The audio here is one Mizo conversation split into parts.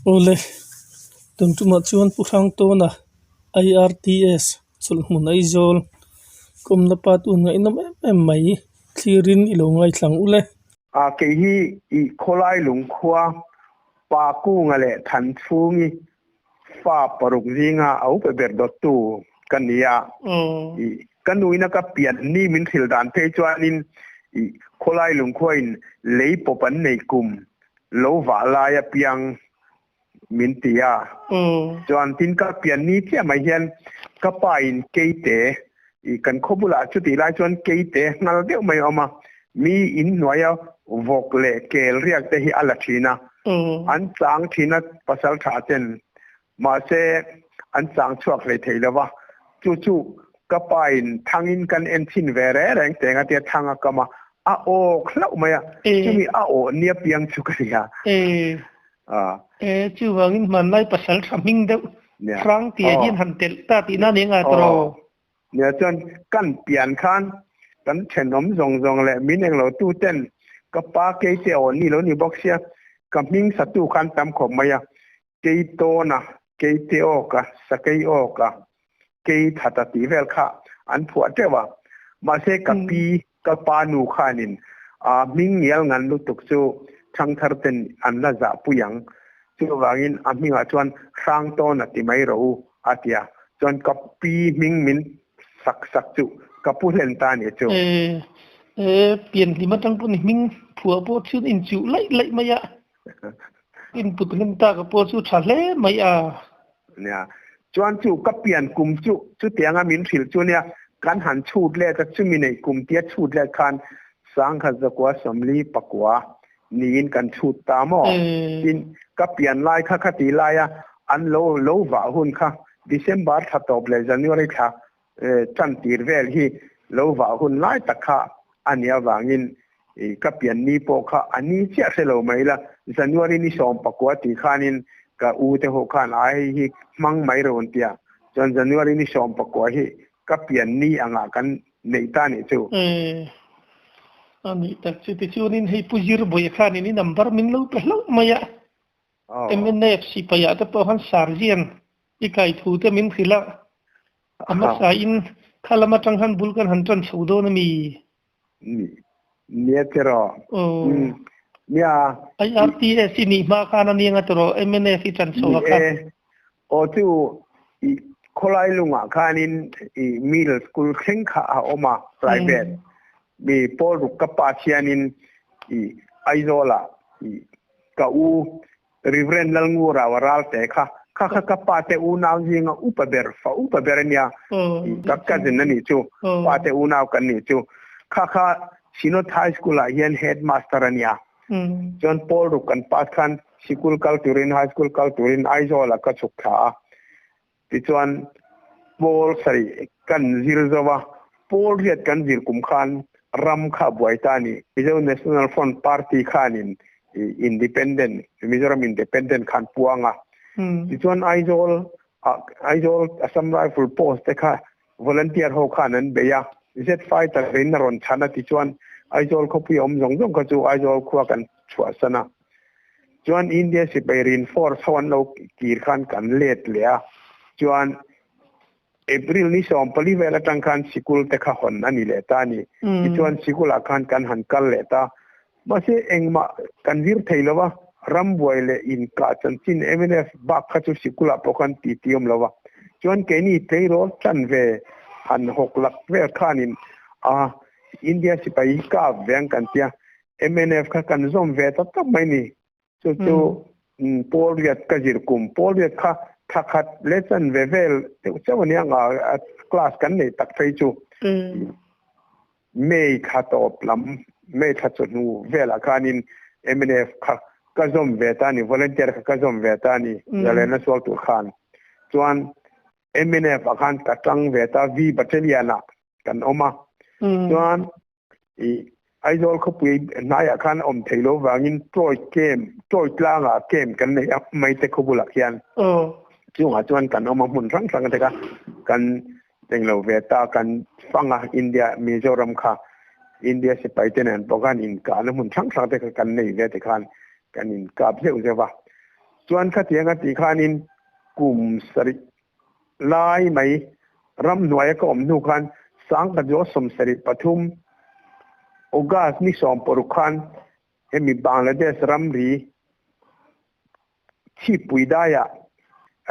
Awle, tun tumah chuan Pu Hrangtawna IRTS chawlhhmun Aizawl kawmna pa tun ngaihnawm em em mai thlirin i lo ngaithlang u le. A kei hi i khawlai lungkhua Pa Kunga leh Thanchhungi fa paruk zinga a upa ber dawttu ka ni a. I ka nuina ka pian ni min hrilh dan phei chuanin i khawlai lungkhuain lei pawp an nei kum lo vah lai apiang min ti a. Chuan tin ka pian ni chiah mai hian ka pa in keite i kan khaw bulah chutih lai chuan keite nghal deuh mai a awm a, mi in hnuaia vawk leh kel riak te hi a la thin a, an chang thin a pasal tha ten mahse an chang chhuak hlei thei lo va, chu chu ka pa in thangin kan en chhin ve reng reng teng a tia thang a kam a, a awk hlauh mai a, chumi a awh nia piang chu ka nia. E, chuvangin hmanlai pasal tha hming deuh hrang tia hian han telh ta tihna nia nga tawh. Nia chuan kan pian khan kan thenawm zawng zawng leh min englo tu ten ka pa keite aw ni lo ni bawk sia ka hming satu khan tam khawp mai a, Keitawna, Keite awka, Sakei awka, Keithata tih vel kha an phuah teuh a. Mahse ka pi, ka pa nu khanin a hming ngial ngan lutuk chu thangthar ten an la zah pui ang. Chuvangin a hmingah chuan Hrangtawna ti mai rawh u a ti a. Chuan ka pi hming min sak sak chu ka pu hlen ta a nih chu. E, e, pianhlim atang pawh ni hming phuah pawh chhun inchuh laih laih mai a. Input hlim ta ka pawh chu tha hle mai a. Nia, chuan chu ka pian kum chu chutianga min hrilh chu nia, kan han chhut let a, chumi neih kum tia chhut let khan 1949 niin kan chhut ta maw? Tin, ka pian lai kha khati laia an lo lo vah hun kha December thla tawp leh January thla Tan tir vel hi lo vah hun lai tak kha a nih avangin ka pian ni pawh kha a ni chiah hre lo mai la, January ni 19 tih khanin ka u te ho khan a hei hi hmang mai rawh an tia, chuan January ni 19 hi ka pian ni angah kan neih ta nih chu. E, a nih tak chu tichuanin hei Pu Zirbawi khanin i number min lo pe hlauh mai a, MNF sipai ah te pawh khan Sergeant i kai thu te min hrilh a, a hmasa in kha lam atang khan bul kan han tan chho dawn a mi? Nia tiraw. Nia. IRTS i nih hma khan a nia tiraw MNF i tan chho a kha. Aw chu i khawlai lungah khanin i middle school thleng kha a awm a private mi pawl ruk ka pa thianin i Aizawl ah i Ka u Reverend Lalngura wa Ralte kha, kha kha ka pa te unau zinga upa ber, fa upa ber a nia, ka cousin a nih chu, pa te unau kan nih chu. Kha kha Synod High School ah hian headmaster a nia. Chuan Paul ruk kan pass khan sikul kal turin, high school kal turin Aizawl ah ka chhuk thla a. Tichuan, Paul sarih kan zir zo a, Paul riat kan zir kum khan ram kha a buai ta a ni. Mizo National Front Party khanin Independent, Mizoram Independent khan puang a. Tichuan Aizawl ah Aizawl Assam Rifle Post te kha volunteer ho khan an bei a, Z fighter in a rawn chhan a tichuan Aizawl khawpui awm zawng zawng kha chu Aizawl khua kan chhuahsan a. Chuan India sipai reinforce ho an lo kir khan kan let leh a, chuan April ni 14 vel atang khan sikul te kha hawn a ni leh ta a ni. Tichuan sikulah khan kan han kal leh ta. Mahse engmah kan zir thei lo va, rambuai leh inkah chanchin mnf bak kha chu sikulah pawh khan titi awm lo va. Chuan keini tleirawl tan ve han hawk lak vel khanin a India sipai hi kap ve ang kan tia, Mnf kha kan zawm ve ta tawp mai ni. Chu chu pawl riat ka zir kum, pawl riat kha thla khat leh chan ve vel deuh chauh a nia nga class kan neih tak phei chu. May thla tawp lam, May thla chawhnu velah khanin mnf kha ka zawm ve ta a ni, volunteer kha ka zawm ve ta a ni, zalena sual tur khan. Chuan mnf ah khan ka tang ve ta, V Battalion ah kan awm a. Chuan I Aizawl khawpui hnaiah khan awm thei lo vangin Troy camp, Troy tlangah camp kan nei a, Maite khaw bulah khian. Chungah chuan kan awm a, hmun hrang hrang te kha kan englo ve ta, kan fang a, India, Mizoram kha India sipai te nen pawh khan inkahna hmun hrang hrang te kha kan nei ve tikhan kan inkap zeuh zeuh a. Chuan khatianga tih khanin kum sarih lai mai ramhnuaia ka awm hnu khan Sangkhazaw 73 August ni 16 khan hemi Bangladesh ramri chhipui daiah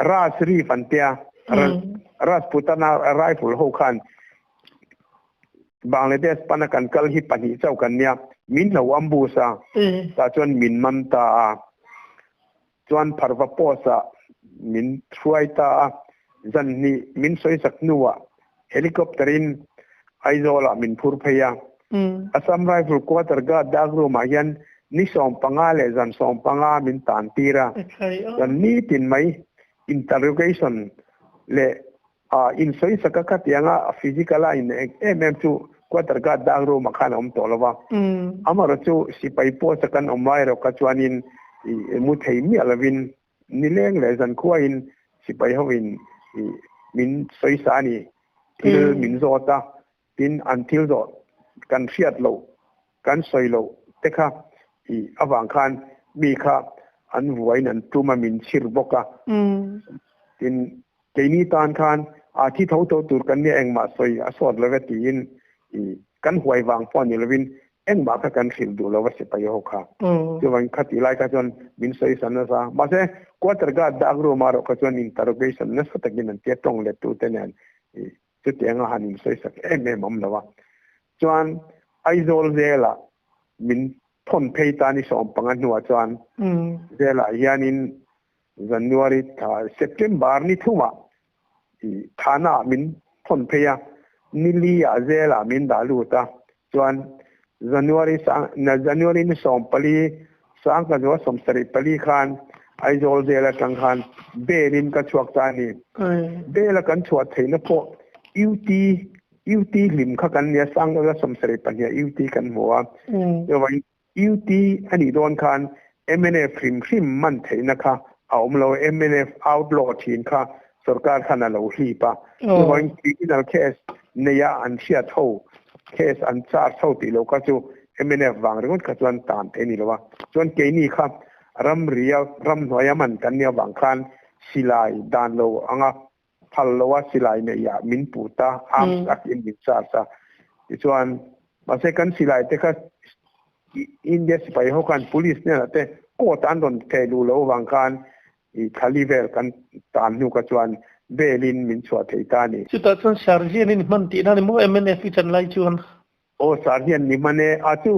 Raj Reef an tia Rajputana rifle ho khan Bangladesh pana kan kal hi pahnih chauh kan nia min lo ambush a tah chuan min man ta a chuan pharva post ah min hruai ta a zan hnih min sawi sak hnuah helicopter in Aizawl ah min phur phei a Assam Rifle Quarter Guard Dark Room ah hian ni 15 leh zan 15 min tan tir a chuan nitin mai interrogation leh A insawi sak a khatianga a physical a in em em chu quarter guard dark room ah khan a awm tawh lo va. Amaherawh chu sipai post a kan awm lai erawh kha chuanin i mu thei miah lovin nileng leh zankhuain sipai hovin i min sawi sa a ni. Thil min zawt a, tin an thil zawh kan hriat loh, kan sawi loh te kha i avang khan mi kha an vuain an tum a min chhir bawk a. Tin Keini tan khan a thi tho tho tur kan nia engmah sawi a sawt lo ve tiin i kan huai vang pawh ni lovin engmah kha kan hrilh duh lo va sipai ho kha. Chuvangin khatih lai kha chuan min sawi san nasa. Mahse quarter guard dark room ah erawh kha chuan interrogation nasa takin an tia tawng let tute nen i chutianga han insawi sak em em awm lo a. Chuan Aizawl zelah min thawn phei ta ni 15 hnuah chuan zelah hianin January thla September ni thumah i thana ah min thawn phei a, ni li ah zelah min dah lut a, chuan January sang na January ni 14 sangka zuwa 74 khan Aizawl zel atang khan bail in ka chhuak ta a ni. Bail a kan chhuah theihna pawh UT UT hlim kha kan nia sangka zuwa 72 UT kan hmu a, chuvangin UT a nih dawn khan mnf hrim hrim man theihna kha a awm lo a, mnf outlaw thin kha sorkar khan a lo hlip a, chuvangin criminal case neia an hriat ho, case an charge ho tih loh kha chu mnf vang ringawt kha chuan tan theih a ni lo a, chuan keini kha ramria ramhnuaia man kan nih avang khan silai dan lo anga phal lo a silai neih ah min put a, arms act in min charge a, tichuan mahse kan silai te kha India sipai ho khan police hnenah te court an rawn theh luh loh avang khan i thali vel kan tan hnu kha chuan bail in min chhuah thei ta a ni. Chutah chuan Sergeant in hman tihna ni maw mnf i chan lai chuan? Aw Sergeant ni hman e, a chu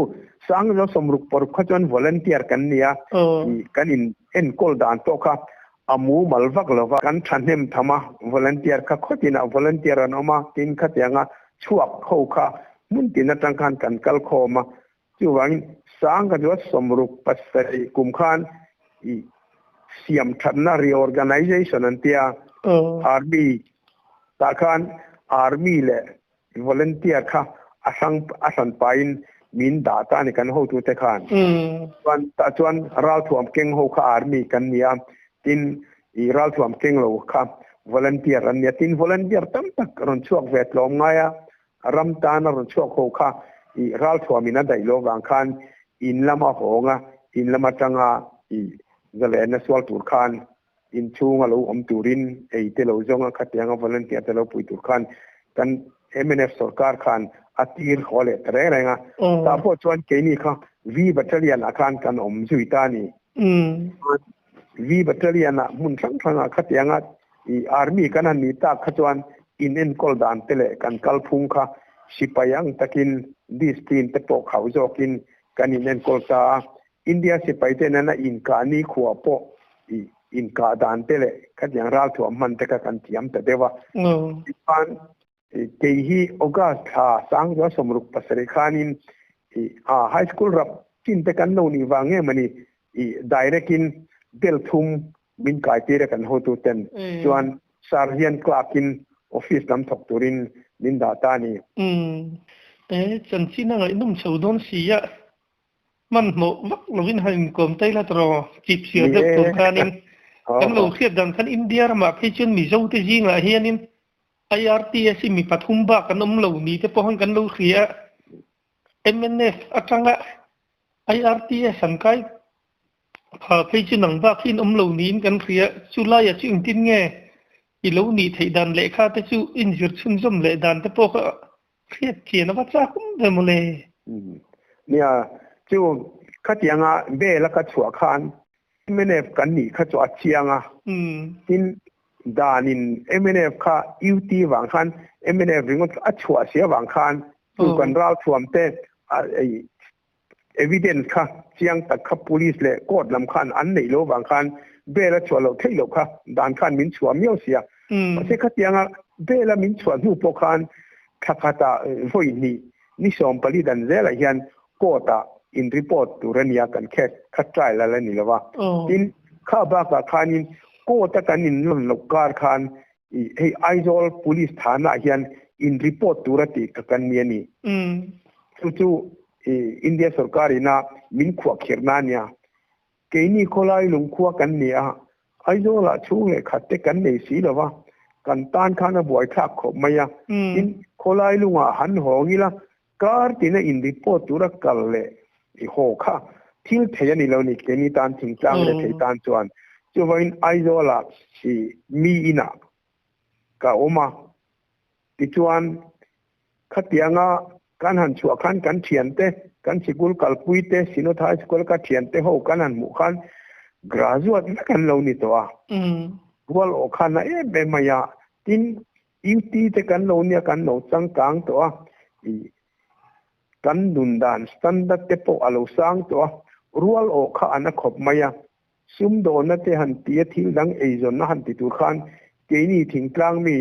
Sangzo 66 kha chuan volunteer kan ni a, i kan in enkawl dan pawh kha a mumal vak lo va, kan thahnem tham a, volunteer kha khawtinah volunteer an awm a, tin khatianga chhuak ho kha hmun tin atang khan kan kal khawm a, chuvangin Sangka chu a 67 kum khan i siam thatna reorganization an tia, army tah khan army leh Volunteer kha a hrang a hran pahin min dah ta a ni kan hotute khan. Chuan tah chuan ralthuam keng ho kha army kan ni a, tin i ralthuam keng lo kha volunteer an ni a, tin volunteer tam tak rawn chhuak ve tlawm ngai a, ram tana rawn chhuak ho kha i ralthuam in a daih lo vang khan in lama hawng a, in lam atanga i zalena sual tur khan Inchhunga lo awm turin ei te lo zawnga khatianga volunteer te lo pui tur khan kan mnf sorkar khan a tir haw leh ta reng reng a. Tah pawh chuan keini kha V Battalion ah khan kan awm zui ta a ni. Chuan V Battalion ah hmun hrang hrangah khatianga i army kan han nih tak kha chuan in enkawl dan te leh kan kalphung kha sipai ang takin discipline te pawh khauh zawkin kan in enkawl ta a. India sipai te nana inkah ni khuah pawh i inkah dan te leh khatiang ralthuam hman te kha kan thiam ta deuh a. Tichuan kei hi August thla sangzua 67 khanin i high school rap chin te kan lo nih vang em a ni i direct in bel thum min kai tir a kan hotu ten chuan sergeant clerk in office lam thawk turin min dah ta a ni. E chanchin a ngaihnawm chho dawn si a. Hmanhmawh vak lovin han inkawm ta ila tawh chip siar deuh tur khanin kan lo hriat dan khan India ramah phei chuan Mizo te zingah hianin IRTS hi mi pathum bak an awm lo ni te pawh han kan lo hria a, mnf atanga IRTS an kai. Pha phei chu nang bak hi in awm lo niin kan hria, chu laiah chu engtin nge i lo nih theih dan lehkha te chu inzir chhunzawm leh dan te pawh kha hriat chian a va chak awm ve mawle. Nia, chu khatianga bel a ka chhuah khan mnf kan nih kha chu a chiang a, tin danin mnf kha UT vang khan mnf ringawt a chhuah sia vang khan chu kan ralthuam te Evidence kha chiang tak kha police leh court lam khan an neih loh vang khan bail a chhuah loh theih loh kha dan khan min chhuah miau sia. Mahse khatianga bail a min chhuah hnu pawh khan thla khatah vawi hnih ni 14 dan zelah hian court ah in report tur a nia kan case kha trial a la ni lo va. Tin, kha bakah khanin court a kan in lawn loh kar khan hei Aizawl Police thana ah hian in report tur a tih ka kan ni a ni. Chu chu India sorkar ina min khuah khirh na a nia. Keini khawlai lungkhua kan ni a, Aizawl ah chhung leh khat te kan nei si lo va, kan tan khan a buaithlak khawp mai a. Tin, khawlai lungah han hawng ila kar tina in report tura kal leh i haw kha thil thei a ni lo ni, keini tan thingtlang leh thei tan chuan. Chuvangin Aizawlah i mi inah ka awm a, tichuan khatianga kan han chhuah khan kan thiante, kan sikul kalpui te, Synod High School ka thiante ho kan han hmuh khan graduate vek an lo ni tawh a, rual awh khan a em em mai a, tin UT te kan lo nia kan lo changkang tawh a, i kan nun dan standard te pawh a lo sang tawh a, rual awh kha an a khawp mai a, sumdawnna te han ti a thil dang eizawnna han ti tur khan keini thingtlang mi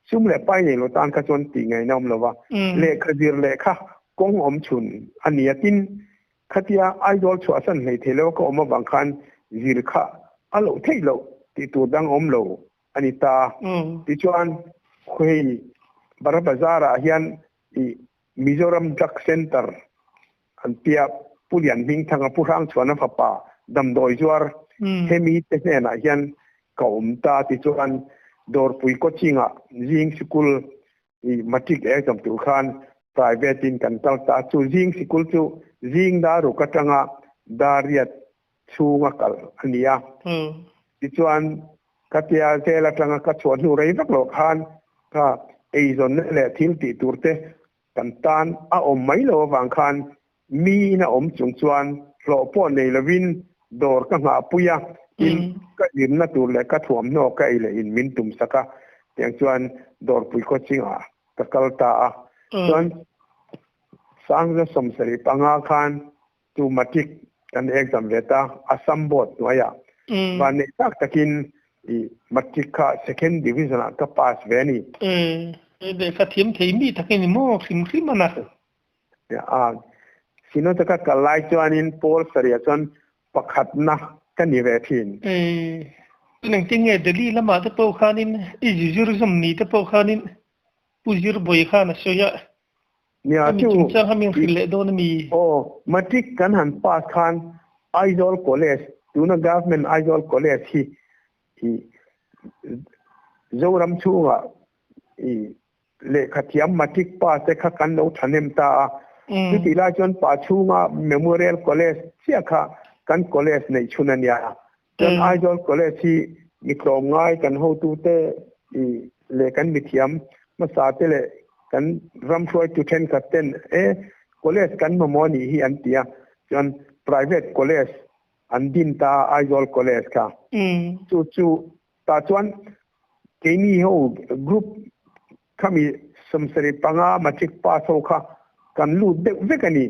sum leh pai nei lo tan kha chuan tih ngaihna awm lo va, lehkha zir lehkha kawng awm chhun a ni a, tin khatia Aizawl chhuahsan hleithei lo ka awm avang khan zir kha a loh theih loh tih tur dang awm lo. a ni ta. Tichuan, hei Bara Bazar-ah hian i Mizoram Drug Centre an tia Pu Lian Hmingthanga Pu Hrangchhuana fapa damdawi zuar hemi te hnenah hian ka awm ta. Tichuan, Dawrpui coaching-ah zing sikul i matric exam tur khan private in kan kal ta. Chu zing sikul chu zing dar ruk atanga dar riat chhunga kal a ni a. Tichuan, ka tia zel atanga ka chhuah hnu rei vak loh khan ka eizawnna leh thil tih tur te kan tan a awm mai lo avang khan miin a awm chung chuan hlawh pawh nei lovin dawr ka nghahpui a, tin, ka zirna tur leh ka thuamhnaw ka ei leh in min tumsak a, tiang chuan dawrpui khawchingah ka kal ta a. Chuan, Sangza 75 khan Chu matric kan exam ve ta Assam board hnuaiah vanneih tak takin i matric kha second division ah ka pass ve a ni. Lehkha thiam thei mi tak i ni maw hrim hrim a na? A, Synod ka kal lai chuanin Paul sarih ah chuan pakhatna ka ni ve thin. Engtin nge Delhi lamah te pawh khanin i zir zawm ni te pawh khanin Pu Zir Bawi khan a sawi a, Nia Hemi chu chungchang kha min hrilh leh dawn a mi? Aw, Matric kan han pass khan Aizawl College, tuna Government Aizawl College hi i Zoram chhungah i lehkha thiam Matric pass te kha kan lo thahnem ta a. Chutih lai chuan pa chhunga Memorial College chiah kha kan college neih chhun a nia. Chuan Aizawl College hi mi tlawmngai kan hotute i leh kan mithiam hmasa te leh kan ram hruaitu thenkhat ten e college kan mamawh anih hi an ti a, chuan private college an din ta a Aizawl College kha. Chu chu tah chuan keini ho group khami 75 matric pass ho kha kan lut deuh vek a ni.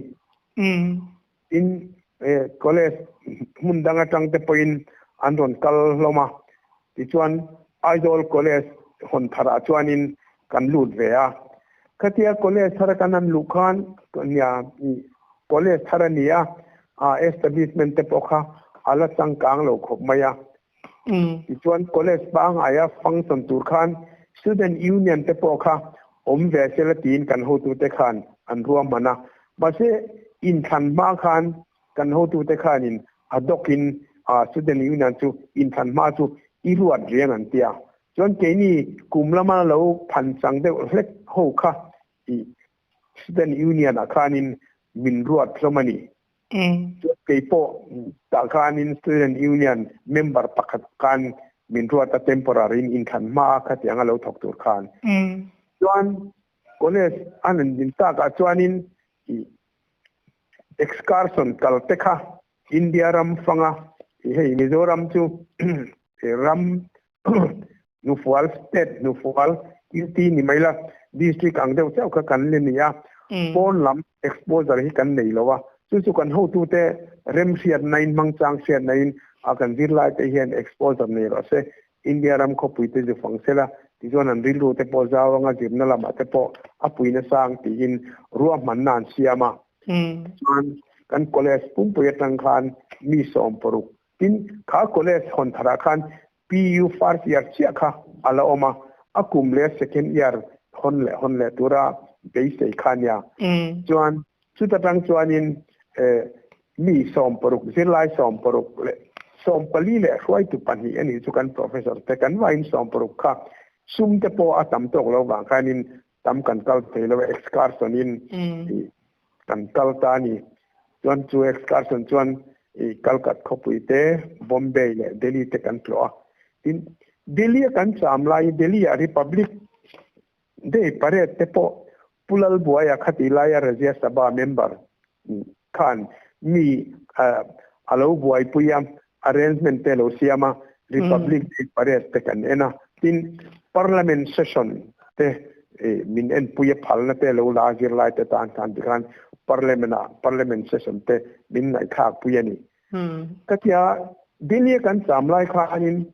Tin, college hmun dang atang te pawhin an rawn kal hlawm a, tichuan Aizawl College hawn tharah chuanin kan lut ve a. Khatia college thara kan han luh khan nia college thar a ni a, establishment te pawh kha a la changkang lo khawp mai a. Tichuan college pangaia function tur khan student union te pawh kha awm ve sela tiin kan hotute khan an ruahman a. Mahse inthlan hma khan kan hotute khanin a dawkin student union chu inthlan hma chu i ruat riang an ti a. Chuan keini kum lama lo phan chang deuh hlek ho kha i student union ah khanin min ruat hlawm a ni. Chuan kei pawh tah khanin Student Union member pakhat khan min ruat a temporary in inthlan hma a khatiang a lo thawk tur khan. Chuan college an rawn din takah chuanin ih excursion kal te kha India ram fanga ih hei Mizoram chu ram hnufual state hnufual UT ni mai la district ang deuh chauh kha kan la ni a, pawn lam exposure hi kan nei lo a, chu chu kan hotute remhriatna in hmangchang hriatna in a kan zirlai te hian exposure nei rawh se, India ram khawpui te zu fang sela tichuan an rilru te pawh zau anga zirna lamah te pawh a pui nasang tiin ruahmanna an siam a, chuan kan college pumpui atang khan mi 16 Tin, kha college hawn tharah khan PU first year chiah kha a la awm a, a kum leh second year hawn leh hawn leh tura beisei kha a nia. Chuan chuta tang chuanin mi 16, zirlai 16 leh 14 leh hruaitu pahnih a nih chu kan professor te kan vain 16 kha sum te pawh a tam tawk lo vang khanin tam kan kal thei lo a, excursion in kan kal ta a ni. Chuan chu excursion chuan i Calcut khawpui te, Bombay leh Delhi te kan tlawh a. Tin, Delhi a kan cham lai Delhi ah Republic Day parade te pawh Pu Lalbuaia khati laia Rajya Sabha member khan mi a lo buaipui a, arrangement te a lo siam a, Republic Day parade te kan en a. Tin, Parliament session te min enpui a phalna te lo la a zirlai te tan khan tikhan Parliament ah Parliament session te min ngaihthlak pui a ni. Ka tia Delhi a kan cham lai khanin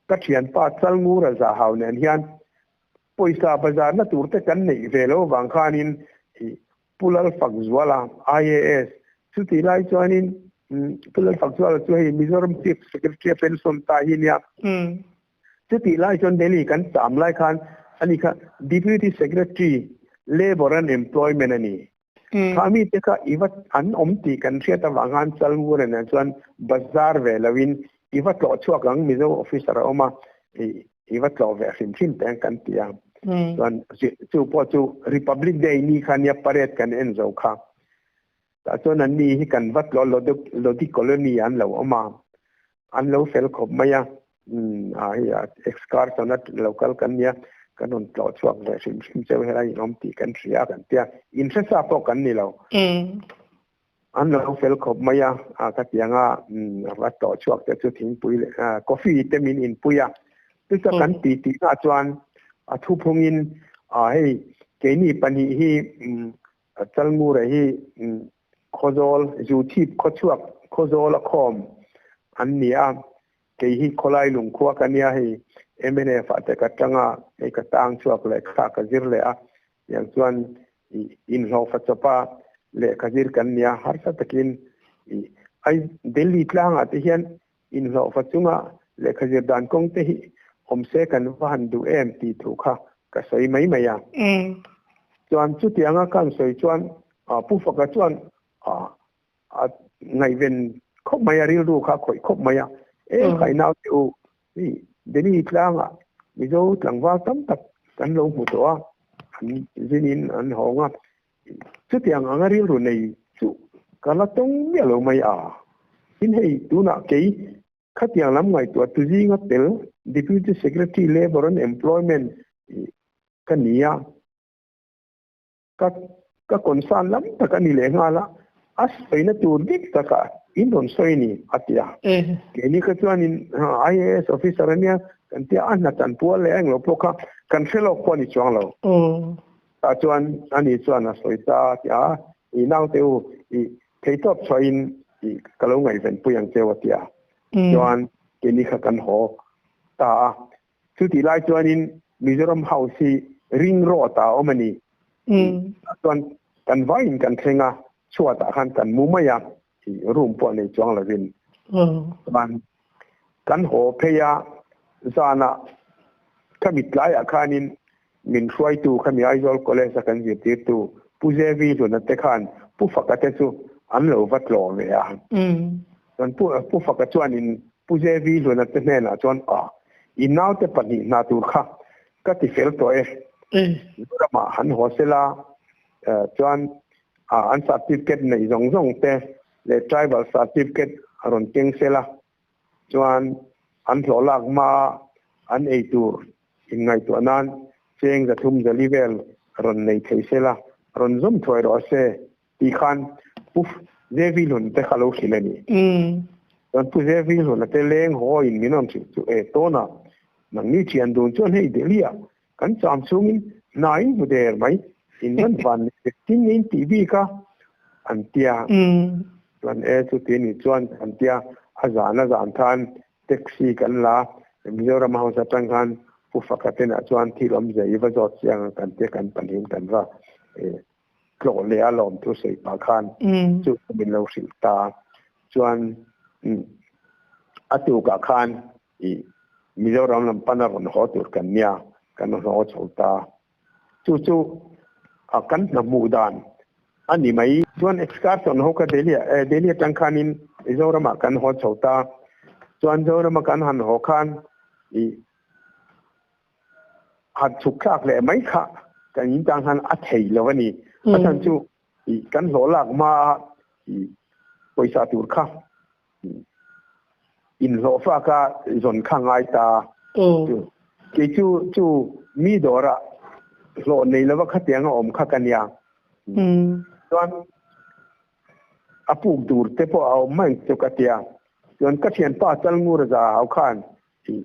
ka thianpa Chalngura Zahau nen hian pawisa bazarna tur te kan neih ve lo vang khanin Pu Lalfakzuala, IAS, chutih lai chuanin Pu Lalfakzuala chu hei Mizoram Chief Secretary a pension ta hi nia. Chutih lai chuan Delhi kan cham lai khan ani kha Deputy Secretary Labour and Employment a ni. Kha mi te kha i va an awm tih kan hriat avang khan Chalngura nen chuan bazar ve loin i va tlawh chhuak ang Mizo officer a awm a, i va tlawh ve hrim hrim teng kan ti a. Chuan chu pawh chu Republic Day ni kha nia parade kan en zo kha. Tah chuan an ni hi kan va tlawh Lodi Colony an lo awm a, an lo fel khawp mai a, a hei a excursion a lo kal kan nia, kan rawn tlawh chhuak ve hrim hrim cheu helai in awm tih kan hria kan tia, inhresa pawh kan ni lo. An lo fel khawp mai a, a ka ti ang a, a va tlawh chhuak te chu thingpui leh coffee te min inpui a. Chuta kan ti tih na chuan a thuphungin a hei keini pahnih hi Chalngura hi Khawzawl, Zuthip khawchhuak Khawzawl a khawm an ni a, kei hi khawlai lungkhua ka nia hei mnf ah te ka tang a, hei ka tang chhuak leh kha ka zir leh a, tiang chuan inhlawhfa chawpa lehkha zir kan nia harsa takin ai Delhi tlangah te hian inhlawhfa chunga lehkha zir dan kawng te hi awm se kan va han duh em tih thu kha ka sawi mai mai a. Chuan chutianga kan sawi chuan Pu Faka chuan a ngaihven khawp mai a, rilru kha a khawih khawp mai a, E khai naute u, hei Delhi tlangah Mizo tlangval tam tak kan lo hmu tawh a, an zinin an hawng a, chutiang anga rilru nei chu ka la tawng miah lo mai a, tin hei tunah kei khatiang lam ngaihtuah tu zinga tel Deputy Secretary Labour and Employment ka ni a. Ka ka concern lam tak a ni leh nghal a, a sawina tur dik takah in rawn sawi ni a ti a. Keini kha chuanin IAS officer a nia kan tia a hna chan pual leh englo pawh kha kan hre lawk pawh a ni chuang lo. Tah chuan ani chuan a sawi ta a ti a, i naute u i theitawp chhuahin i ka lo ngaihven pui ang cheu a ti a. Chuan keini kha kan haw ta a. Chutih lai chuanin Mizoram House hi ring road ah a awm a ni. Chuan kan vaiin kan thleng a, chhuatah khan kan mu mai a, room pawh nei chuang lovin. Chuan kan haw phei a, zanah ka mittlaiah khanin min hruaitu khami Aizawl College a kan zirtirtu Pu Zevi Hluna te khan Pu Faka te chu an lo va tlawh ve a. Chuan Pu Faka chuanin Pu Zevi Hluna te hnenah chuan, A, i naute pahnih hna tur kha ka ti fel tawh e. Mizoramah han haw sela chuan An certificate nei zawng zawng te leh tribal certificate rawn keng sela chuan an hlawh lak hma an ei tur inngaihtuah nan cheng 300 400 vel rawn nei thei sela rawn zawm thuai rawh se tih khan Pu Zevi Hlun te kha lo hrilh a ni. Chuan Pu Zevi Hlun a te leng haw in min rawn hrilh chu e tawnah nangni thian dun chuan hei Delhi ah kan cham chungin hna in hmu der mai, in van van leh vek tin nge in tih bik a? An tia. Chuan e chuti ni chuan kan tia a zan a zan khan taxi kan la Mizoram House atang khan Pu Faka tenah chuan thil awmzia i va zawt chiang a kan tia kan pahnihin kan va tlawh leh a lawm thu sawi pah khan chu min lo hrilh ta. Chuan a tukah khan i Mizoram lam pana rawn haw tur kan nia, kan rawn haw chho ta. Chu chu a kan hna hmuh dan a ni mai. Chuan excursion ho kha Delhi ah Delhi atang khanin Mizoramah kan haw chho ta. Chuan Zorama kan han haw khan i han chhuk thlak leh mai kha kan in tang khan a thei lo a ni. A chhan chu i kan hlawh lak hma a i pawisa tur kha inhlawh fak a zawn kha ngai ta. Chu kei chu chu mi dawrah hlawh nei lova khatiang a awm kha ka nia. Chuan a puk tur te pawh a awm mai chu ka tia. Chuan ka thianpa Chalngur za hau khan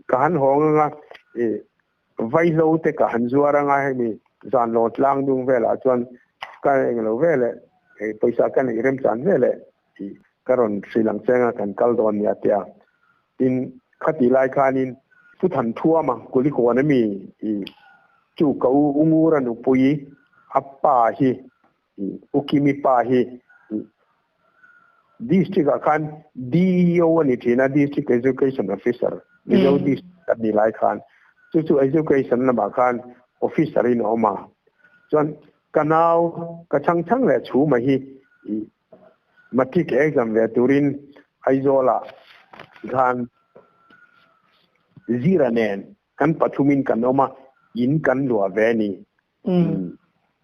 ka han hawng anga i vaihlo te ka han zuar anga hemi zan lo tlang dung velah chuan ka englo veleh pawisa ka neih remchan veleh i ka rawn hrilh ang che anga kan kal dawn nia tia. Tin, khati lai khanin Pu Thanthuama Kulikawn ami i chu ka u Ungura nupui a pa hi i U Kimi pa hi i District ah khan DEO a ni thin a, District Education Officer, Mizo District a ni lai khan chu chu Education lamah khan Officer in a awm a. Chuan ka nau ka chhang chhang leh chhuma hi i Matric exam ve turin Aizawlah khan Zira nen kan pathumin kan awm a, in kan luah ve a ni.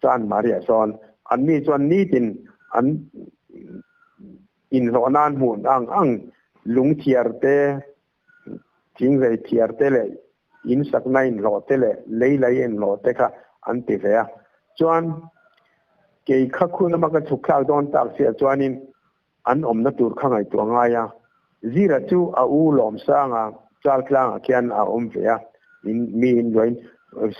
Chuan Maria sawn anni chuan nitin an inhlawh nan hmun ang ang lung thiar te, thinghlei thiar te leh in sakna inhlawh te leh lei lei inhlawh te kha an ti ve a. Chuan kei kha khu lama ka chhuk thlak dawn tak chiah chuanin an awmna tur kha ngaihtuah ngai a. Zira chu a u Lawmsanga Chaltlangah khian a awm ve a, in mi in luahin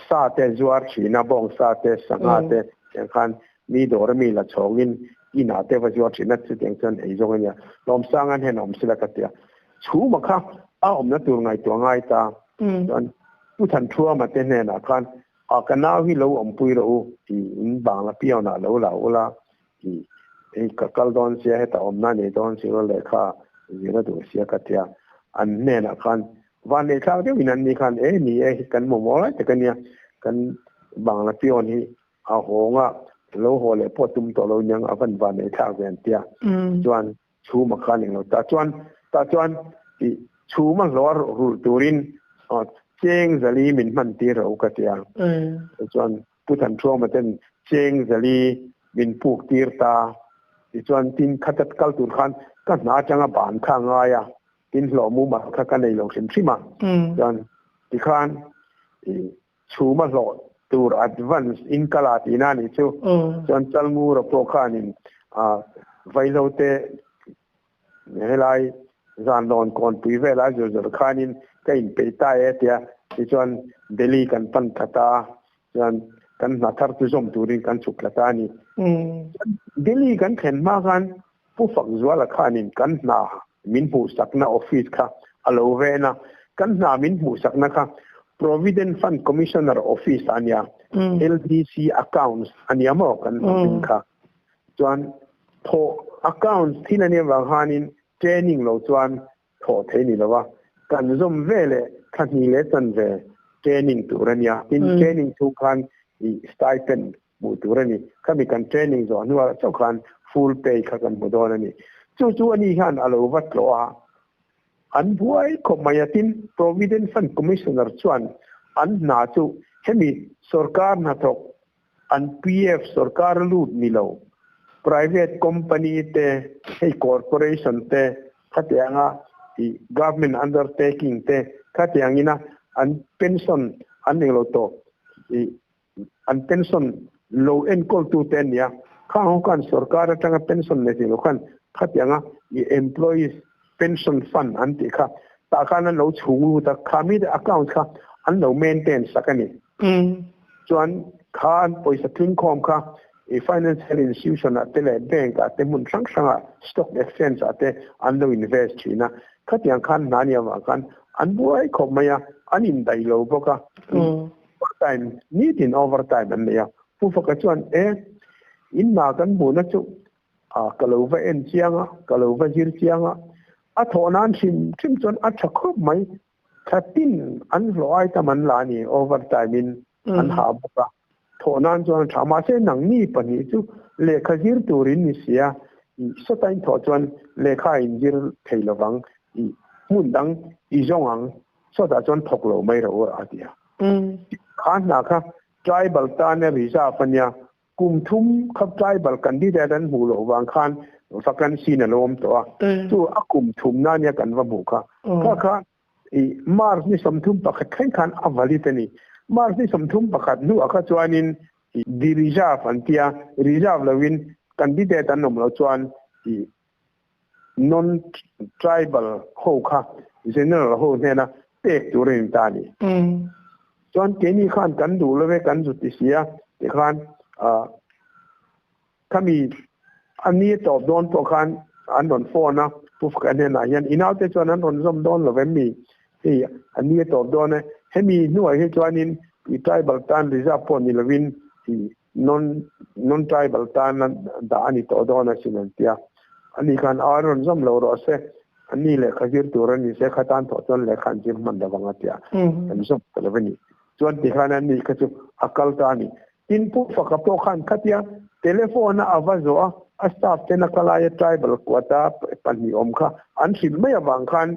sa te zuar thin a, bawng sa te, sangha te tiang khan mi dawr ami la chhawngin inah te va zuar thin a, chutiang chuan ei zawng a nia. Lawmsanga'n hian a awm sila ka ti a. Chhuma kha a awmna tur ngaihtuah ngai ta. Chuan Pu Thanthuama te hnenah khan a ka nau hi lo awmpui rawh u tih in bangla piawnah lo la ula tih hei ka kal dawn sia heta awmna nei dawn si lo lehkha zir a duh sia ka tia. An hnenah khan vanneih thlak deuhin an ni khan e ni e hi kan mamawh lai tak ania kan bangla piawn hi a hawnga lo haw leh pawh tum tawh lo aniang a van vanneih thlak ve an tia. Chuan chhum a khan englo tah chuan tah chuan i chhum a hlawh rulh turin cheng zali min hman tir ro ka tia chuan Pu Thanthuama ten cheng zali min puk tir ta tichuan tin khatat kal tur khan ka hna atanga ban kha a ngai a tin hlawh mumal kha ka nei lo hrim hrim a chuan tikhan i Chhuma hlawh tur advance in kal a tihna a nih chu. Chuan Chalngura pawh khanin Vaihlo te helai Zanlawn kawnpui vela a zir zawrh khanin ka inpeih ta e tia tichuan Delhi kan pan thla ta a, chuan kan hna thar chu zawm turin kan chhuk thla ta a ni. Delhi kan thlen hma khan Pu Fakzuala khanin kan hna min hmuhsakna office kha a lo ven a, kan hna min hmuhsakna kha Provident Fund Commissioner office a nia, LDC accounts a nia maw kan hna hming kha. Chuan thawh accounts thil a nia vang khanin training lo chuan thawh thei ni lo a, kan zawm ve leh thla hnih leh chanve training tur a nia, tin training chhung khan i stipend hmuh tur a ni. Khami kan training zawh hnuah chauh khan full pay kha kan hmu dawn a ni. Chu chu ani hian a lo va tlawh a, an buai khawp mai a. Tin, Provident Fund Commissioner chuan an hna chu hemi sorkar hnathawk an PF sorkar lut ni lo, Private company te hei corporation te khatianga i government undertaking te khatiangina an pension an nei lo to i an pension lo enkawl tu te ania khang ho khan sarkar atanga pension nei thei lo khan khatianga i employees pension fund an tih kha tah khan an lo chhung lut a kha mite account kha an lo maintain sak a ni. Chuan kha an pawisa tlingkhawm kha i financial institution ah te leh bank ah te hmun hrang hrang ah stock exchange ah te an lo invest thin a, khatiang khan hna nia vang khan an buai khawp mai a, an indaih lo bawk a, overtime nitin overtime an nei a. Pu Faka chuan e, in hna kan hmuhna chu a ka lo va en chiang a, ka lo va zir chiang a, a thawh nan hrim hrim chuan a tha khawp mai, Thla tin an hlawh ai tam an la a ni, overtime in an hah bawk a, thawh nan chuan a tha. Mahse nangni pahnih chu lehkha zir tur in ni si a, i sawta in thawh chuan lehkha a inzir thei lovang, i hmun dang i zawng ang, sawtah chuan thawk lo mai rawh u a ti a. Kha hna kha tribal tana reserve a nia, Kum thum kha tribal candidate an hmuh loh vang khan vacancy na lo awm tawh a, chu a kum thum na nia kan va hmuh kha. Kha kha i March ni 31 thleng khan a valid a ni. March ni 31 hnuah kha chuanin i de-reserve an tia, reserve loin candidate an awm loh chuan i non tribal ho kha general ho hnena pek tur a ni ta a ni. Chuan keini khan kan duh lo ve kan zu ti si a tikhan khami a ni a tawp dawn pawh khan an rawn phone a Pu Faka hnenah hian i naute chuan an rawn zawm dawn lo vem mi hei a ni a tawp dawn e hemi hnuah hi chuanin i tribal tan reserve pawh ni lovin i non non tribal tan dah a ni tawh dawn asin an tia. Ani khan a rawn zawm lo rawh se, ani lehkha zir tur a ni se, kha tan thawh chuan lehkha an zir hman lo vang a tia. Kan zawm ta lo a ni. Chuan ti khan ani kha chu a kal ta a ni. Tin Pu Faka pawh khan khatia telephone a a va zawh a, a staff ten a kal aia tribal quota pahnih awm kha an hrilh mai avang khan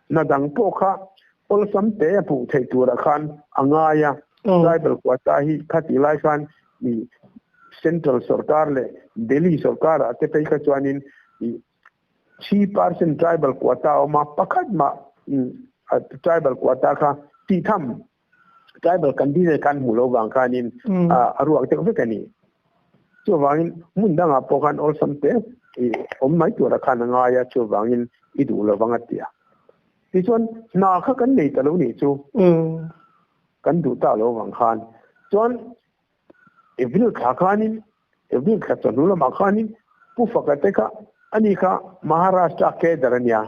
Hna dang pawh kha awlsam te a hmuh theih turah khan a ngai a. Tribal quota hi khatih lai khan i Central sorkar leh Delhi sorkarah te phei kha chuanin i 3% tribal quota a awm a, pakhat mah tribal quota kha tih tham tribal candidate khan hmuh loh vang khanin a ruak deuh vek a ni. Chuvangin hmun dangah pawh khan awlsam te i awm mai tura khan a ngai a, chuvangin i duh lo vang a ti a. Tichuan hna kha kan nei ta lo nih chu kan duh ta lo vang khan chuan April thla khanin April thla chawhnu lamah khanin Pu Faka te kha ani kha Maharashtra cadre a nia.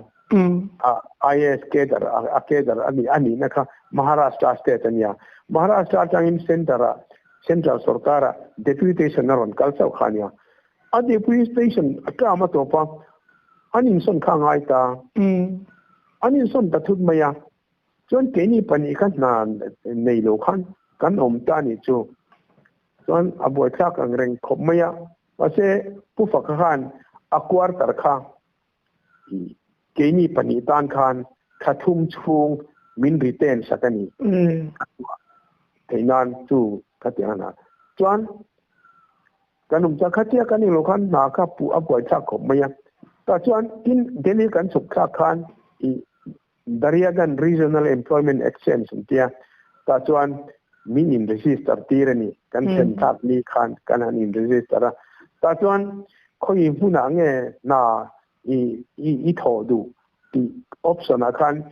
IAS cadre a cadre a ni a nihna kha Maharashtra state a nia. Maharashtra atangin center ah central sorkar ah deputation a rawn kal chauh kha a nia. A deputation a term a tawp a, an insawn kha a ngai ta. An insawn ta thut mai a. Chuan keini pahnih kha hna nei lo khan kan awm ta a nih chu. Chuan a buaithlak ang reng khawp mai a. Mahse Pu Faka khan a quarter kha keini pahnih tan khan thla thum chhung min retain sak a ni. Theih nan chu ka ti ang a. Chuan kan awm chuan khatia kan englo khan hna kha puh a buaithlak khawp mai a. Tah chuan tin Delhi kan chhuk thlak khan i Dariagan Regional Employment Exchange an tia, tah chuan min in register tir a ni. Kan thlen thlak ni khan kan han in register a. Tah chuan khawi hmunah nge hna i i thawh duh tih option ah khan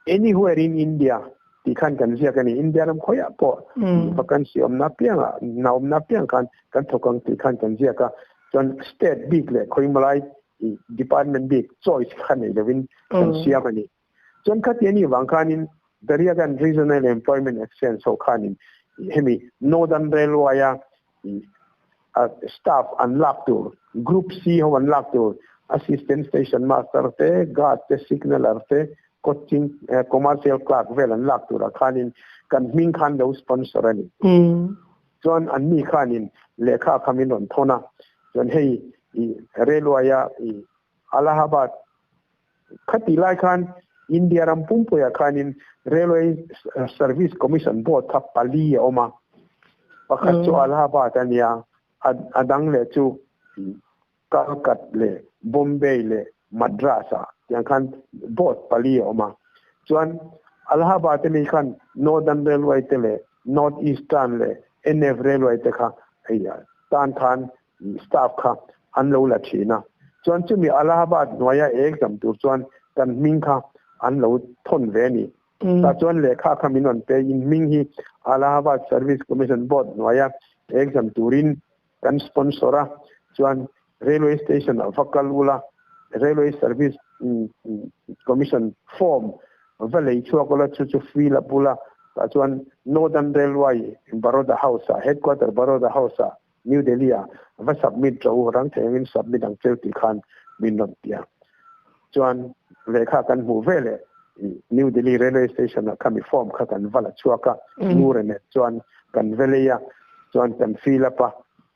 anywhere in India tih khan kan ziak a ni. India ram khawiah pawh vacancy awmna apiangah hna awmna apiang khan kan thawk ang tih khan kan ziak a. Chuan state bik leh khawimalai i department bik choice kha nei lovin kan siam a ni. Chuan khati a nih vang khanin Dariagan Regional Employment Exchange ho khanin hemi Northern Railway a staff an lak tur Group C ho an lak tur Assistant Station Master te, Guard te, Signaller te, Coaching Commercial Clerk vel an lak turah khanin kan hming khan lo sponsor a ni. Chuan anni khanin lehkha kha min rawn thawn a, chuan hei i railway a i Allahabad khati lai khan India ram pumpuiah khanin Railway Service Commission Board kha pali a awm a, pakhat chu Allahabad a nia, a dang leh chu Calcutta leh Bombay leh Madras ah tiang khan board pali a awm a. Chuan Allahabad te mi khan Northern Railway te leh North Eastern leh NF Railway te kha hei tan khan staff kha an lo la thin a. Chuan chumi Allahabad hnuaia exam tur chuan kan hming kha an lo thawn ve a ni. Tah chuan lehkha kha min rawn pe in hming hi Allahabad Service Commission Board hnuaia exam turin kan sponsor a, chuan Railway Station ah va kal ula, Railway Service Commission form va lei chhuak ula, chu chu fill up ula, tah chuan Northern Railway Baroda House ah, Headquarter Baroda House ah, New Delhi ah va submit rawh u, rang thei angin submit ang cheu tih khan min rawn ti a. Chuan lehkha kan hmuh veleh New Delhi Railway Station ah khami form kha kan va la chhuak a, Ngure nen chuan kan va lei a, chuan kan fill up a,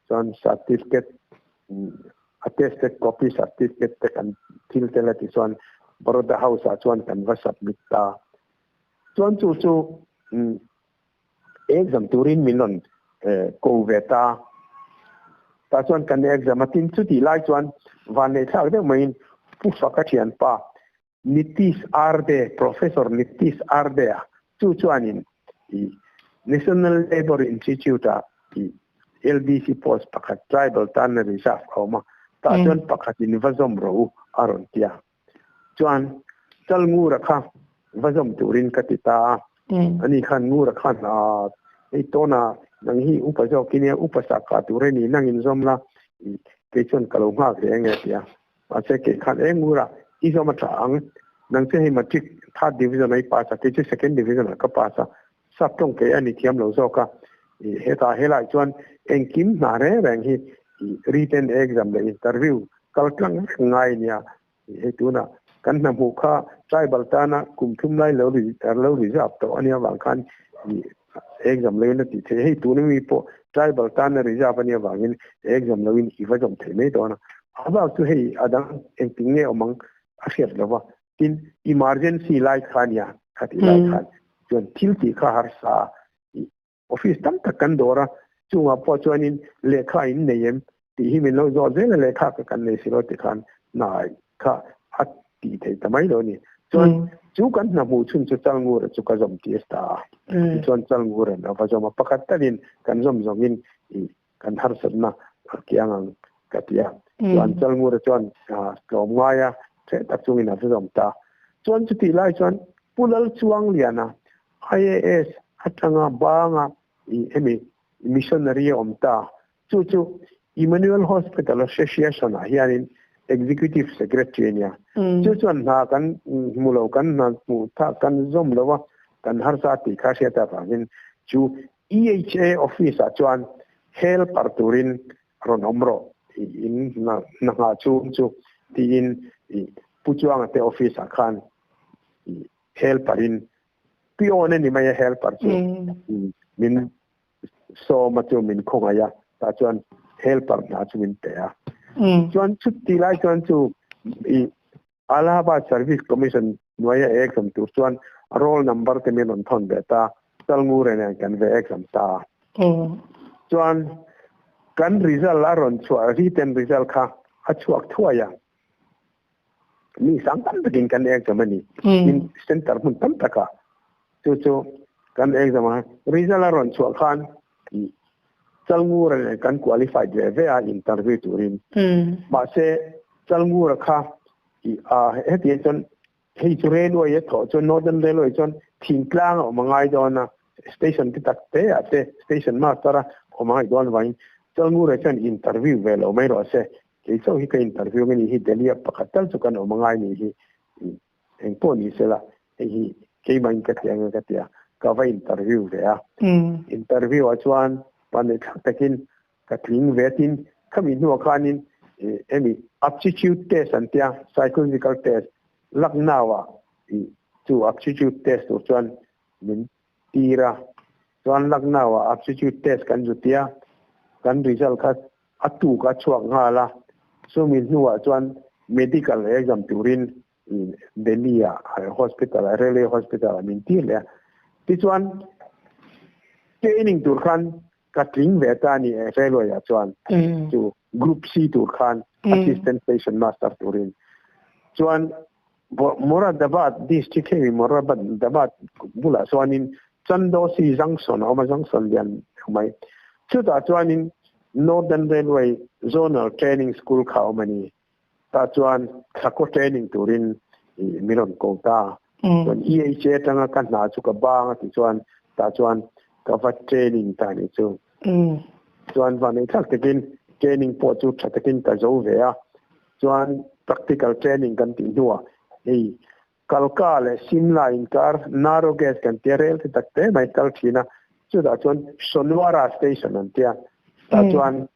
chuan certificate attested copy certificate te kan thil tel a ti chuan Baroda House ah chuan kan va submit ta. Chuan chu chu exam turin min rawn ko ve ta. Tah chuan kan exam a tin chutih lai chuan vanneih thlak deuh maiin Pu Faka thianpa Nitish Arde, Professor Nitish Arde a chu chuanin i National Labour Institute ah i LDC post pakhat tribal tanna reserve a awm a, tah chuan pakhatin va zawm rawh u a rawn ti a. Chuan Chalngura kha va zawm turin ka ti ta a, ani khan Ngura khan a hei tawna nang hi upa zawk i nia, upa sak kah tur a ni, nangin zawm la, kei chuan ka lo nghak hle ange a ti a. Mahse kei khan e Ngura i zawm a tha ang, nang chu hei matric third division a i pass a, kei chu second division ah ka pass a, sap tawng kei a ni thiam lo zawk a, hetah helai chuan engkim hna reng reng hi written exam leh interview kal tlang vek ngai a nia, hei tunah kan hna hmuh kha tribal tana kum thum lai lo lo reserve tawh a nia vang khan exam loin a tih theih, hei tuna mi pawh tribal tana reserve a nia vangin exam loin i va zawm thei mai dawn a, a bak chu hei a dang engtin nge awm ang a hriat lova, tin emergency lai kha a nia khatih lai khan chuan thil tih kha harsa Office tam tak kan dawr a, chungah pawh chuanin lehkha in nei em tih hi min lo zawt zel a, lehkha ka kan nei si lo ti khan hnai kha a tih theih ta mai lo a ni. Chuan chu kan hna hmuh chhun chu Chalngura chu ka zawm tih a ta a, tichuan Chalngura'n a va zawm a, pakhat talin kan zawm zawngin i kan harsatna a kiang ang ka ti a. Chuan Chalngura chuan tlawm ngai a, hreh tak chungin a va zawm ta. Chuan chutih lai chuan Pu Lalchuangliana IAS atanga banga i hemi missionary a awm ta. Chu chu Emmanuel Hospital Association ah hianin Executive Secretary a nia. Chu chuan hna kan hmu lo, kan hna hmuh tha kan zawm lo a, kan harsa tih kha hriat avangin chu EHA office ah chuan helper turin rawn awm rawh in hna nghah chhung chu tiin Pu Chuanga te office ah khan helper in peon a ni mai a helper chu min sawm a chu min khawngaih a tah chuan helper hna chu min pe a chuan chuti lai chuan chu i Allahabad Service Commission hnuaia exam tur chuan roll number te min rawn thawn ve ta Chalngure nen kan ve exam ta chuan kan result a rawn chhuah written result kha a chhuak thuai a Mi sang tam takin kan exam a ni. Tin, center hmun tam takah chu chu kan exam a. Result a rawn chhuah khan Chalngura nen kan qualified ve ve a interview turin. Mahse, Chalngura kha hetiang chuan hei chu railway a thawh chuan Northern Railway chuan thingtlang a awm a ngai dawn a, station te tak te ah te station master a awm a ngaih dawn avangin Chalngura chuan interview ve lo mai rawh se. Kei chauh hi ka interview nge ni hi Delhi a pakhat tal chu kan awm a ngai ni hi eng pawh ni sela hei hi keimah in ka ti ang e ka ti a ka va interview ve a interview ah chuan panei thlak takin ka tling ve tin khami hnuah khanin hemi aptitude test an tia psychological test Lucknow ah chu aptitude test tur chuan min tir a chuan Lucknow ah aptitude test kan zu tia kan result kha A tuk a chhuak nghal a, chumi hnuah chuan medical exam turin Delhi ah hospital ah Railway hospital ah min tir leh a. Tichuan training tur khan ka tling ve ta a ni Railway ah chuan chu. Group C tur khan Assistant Station Master turin chuan Moradabad district hei Moradabad bulah chuanin Chandosi Junction a awm a junction lian mai chutah chuanin Northern Railway Zonal Training School kha a awm a ni tah chuan thlakaw training turin min rawn ko ta chuan EHA atanga ka hna chu ka bang a ti chuan tah chuan ka va training ta ni chu chuan van ei thlak takin training pawh chu tha takin ka zo ve a chuan practical training kan tih hnuah hei Kalka leh Simla inkar narrow gauge kan tia rel te tak te mai kal thin a chutah chuan Sonwara station an tia tah chuan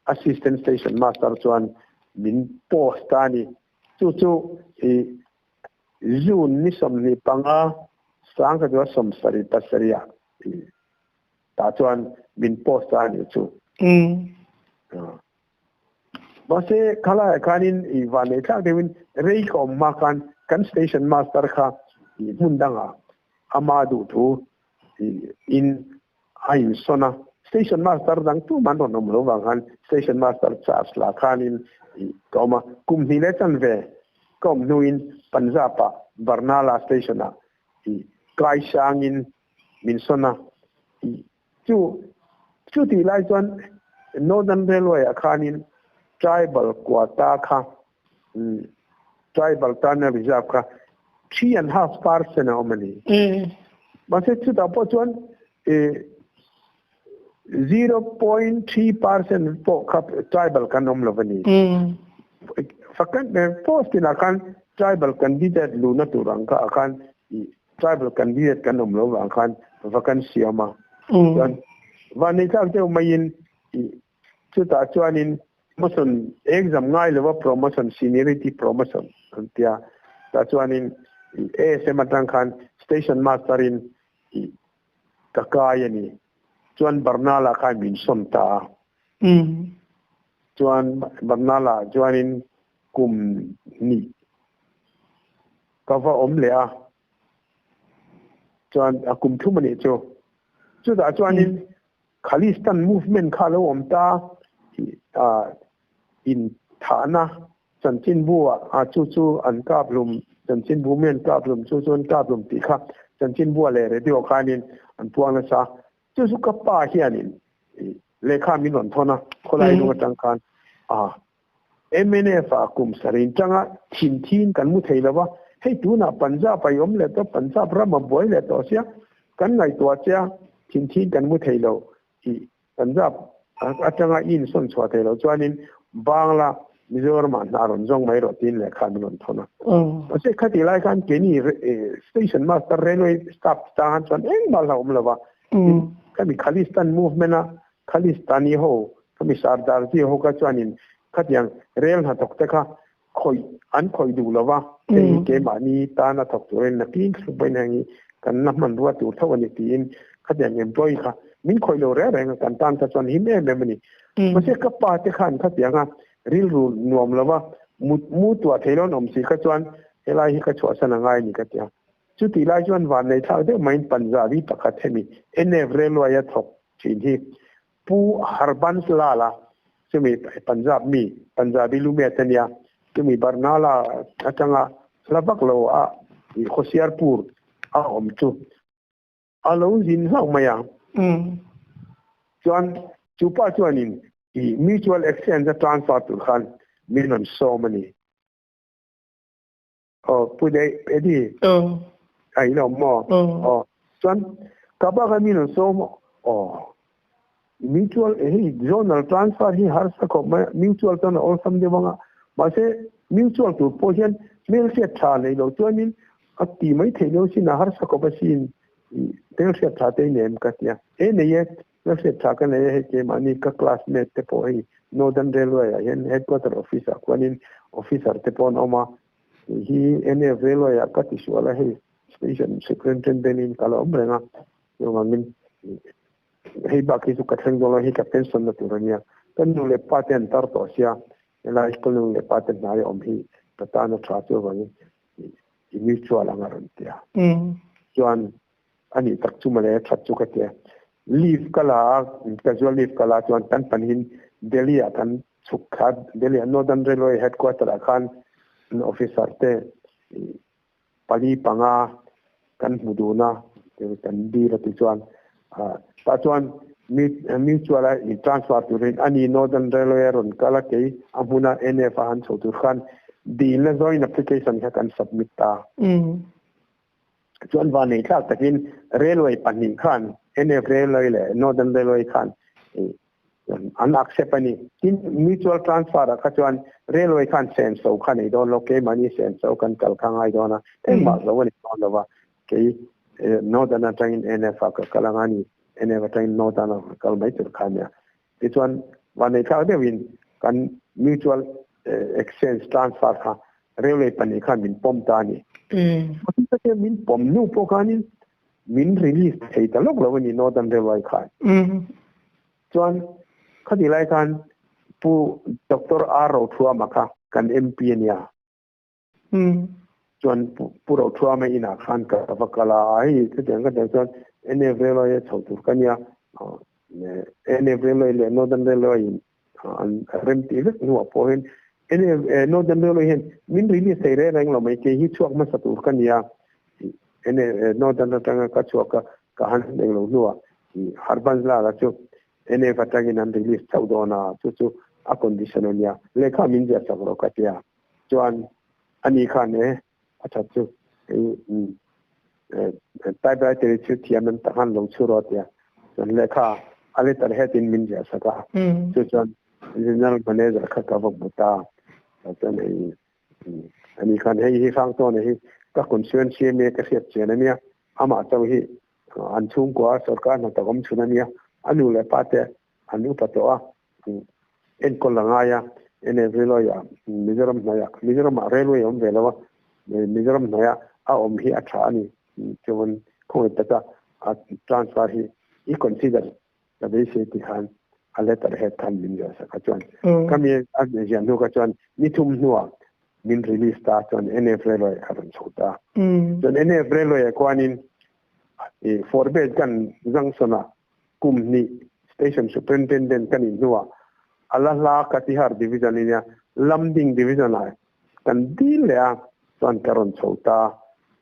Assistant Station Master chuan min post ta a ni. Chu chu i June ni 25 sangkhat 77 ah tah chuan min post ta a ni chu. Mahse khalaiah khanin i vanneih thlak deuhin rei ka awm hma khan kan Station Master kha i hmun dangah ama duhthu in a insawn a, Station Master dang tum an rawn awm lo vang khan Station Master charge lah khanin ka awm a, kum hnih leh chanve ka awm hnuin Punjab-ah Barnala Station-ah kai sangin min sawn a, chu chu tih lai chuan Northern Railway-ah khanin Tribal quota kha Tribal tana reserve kha 3.5% a awm a ni. Mahse chutah pawh chuan 0.3% pawh kha tribal kan awm lo a ni. Vacant post inah khan tribal candidate luhna tur ang kha ah khan tribal candidate kan awm lo vang khan vacancy a awm a. Chuan vanneih tlak deuh maiin Chutah chuanin promotion exam ngai lova promotion seniority promotion an tia. Tah chuanin ASM atang khan station master in ka kai a ni. Chuan Barnala khan min sawm ta a. Chuan Barnala chuanin kum hnih ka va awm leh a. Chuan a kum thum a nih chu. Chutah chuanin Khalistan movement kha lo awm ta in thahna chanchinbu ah chu chu an kap hlum chanchinbu mi an kap hlum chu chu an kap hlum tih kha chanchinbu ah leh radio khanin an puang nasa chu chu ka pa hianin lehkha min rawn thawn a khawlai lung atang khan a mnf ah kum sarih tanga thin thin kan mu thei lova hei tunah Punjab a i awm leh tawh Punjab ram a buai leh tawh sia kan ngaihtuah che a thin thin kan mu thei lo tih Punjab atanga i insawn chhuah thei lo chuanin Bangla Mizoram ah hna rawn zawng mai rawh tiin lehkha min rawn thawn a. Mahse khatih lai khan keini station master railway staff tang chuan engmah a hlauhawm lova khami Khalistan movement a Khalistani ho, khami Sardarji ho kha chuanin khatiang rel hnathawk te kha khawih an khawih duh lo va, hei hi keimahni tana thawk turin nakin thluk mai heng hi kan la hmanrua tur tho a ni tiin khatiang employee kha min khawih lo reng reng a, kan tan kha chuan him em em a ni. Mahse ka pa te khan khatianga rilru nuam lo va, mut mu tuah thei lo an awm si kha chuan helai hi ka chhuahsan a ngai a ni ka ti a. Chutih lai chuan vannei thlak deuh maiin Punjabi pakhat hemi NF Railway a thawk thin hi Pu Harbans Lal a, chumi Punjab mi, Punjabi lumet a nia, chumi Barnala atanga hla vak lo a Hoshiarpur a awm chu a lo zin hlauh mai a. Chuan chu pa chuanin i mutual exchange a transfer tur khan min rawn sawm a ni. Aw Pu Dei Eddie. Aw. Ai lo maw? Aw. Aw. Chuan ka bak a min rawn sawm aw. Mutual hei zonal transfer hi harsa khawp mai a, mutual chuan a awlsam deuh ang a, mahse mutual tur pawh hian hmelhriat tha nei lo chuanin a ti mai theih lo sin a harsa khawp asin hmelhriat tha te i nei em ka ti a, e nei e hmelhriat tha ka nei e hei keimahni ka classmate te pawh hei Northern Railway ah hian headquarter office ah khuanin officer te pawh an awm a, Hei hi NF Railway ah ka ti sual a, hei station superintendent in ka la awm reng a, chuvangin hei bak hi chu ka thleng dawn lo, hei ka pension na tur a nia. Ka nu leh pa te an tar tawh sia, helai ka nu leh pa te hnai a awm hi ka tan a tha chuvangin i mutual ang a rawn ti a. Chuan a nih tak chu mawle that chu ka ti a. Leave ka la a, casual leave ka la chuan kan panihin Delhi ah kan. chhuk thla Delhi ah Northern Railway headquarter ah khan officer te pali panga kan hmu dun a kan dil a ti chuan tah chuan mutual a in transfer turin ani Northern Railway a rawn kal a kei a hmuna NF a han chho tur khan dilna join application kha kan submit ta. Chuan vanei thlak takin railway pahnih khan NF Railway leh Northern Railway khan an accept a ni. Tin, mutual transfer ah kha chuan railway khan senso kha nei dawn lo, keimahni senso kan kal kha ngai dawn a, engmah zo a ni dawn lo va, kei Northern atangin NF ah ka kal ang a ni, NF atangin Northern ah ka kal mai tur kha a nia. Tichuan vanei thlak deuhin kan mutual exchange transfer kha railway pahnih khan min pawm ta a ni. Min pawm hnu pawh khanin min release thei ta lawk lo a ni Northern Railway khan. Chuan khati lai khan Pu Doctor R Rothuama kha kan MP a nia. Chuan Pu Rothuama inah khan ka va kal a, hei chutiang ka tih chuan NF Railway a chho tur ka nia, NF Railway leh Northern Railway in an rem tih vek hnuah pawh hian NF Northern Railway hian min release thei reng reng lo mai, kei hi chhuak hmasa tur ka nia, Northern atanga ka chhuak a, ka han eng lo hnuah Harbans Lal-a chu NF atangin an release chauh dawn a, chu chu a condition a nia, lehkha min ziah sak rawh ka ti a, chuan ani khan e a that chu typewriter hi chu thiam an tak han lo chhu rawh a ti a, chuan lehkha a letter head in min ziah sak a, chu chuan general manager kha ka va hmu ta, chuan hei Ani khan hei hi Hrangtawna hi ka constituency ania ka hriat chian ania, amah chauh hi an chhungkua sorkar hnathawk awm chhun ania, a nu leh pa te an upa tawh a, enkawl a ngai a, NF Railway ah Mizoram hnaihah, Mizoram ah railway a awm ve lo a, Mizoram hnaihah a awm hi a tha a ni, chuan khawngaih taka a transfer hi i consider Ka beisei ti khan a letter head khan min ziah sak a chuan ka mi a ziah hnu kha chuan ni thum hnuah min release ta chuan NF Railway a rawn chho ta. Chuan NF Railway ah khuanin i Forbes kan junction ah kum hnih station superintendent ka nih hnuah a la hla Katihar division ania Lamding division ah kan dil leh a chuan ka rawn chho ta.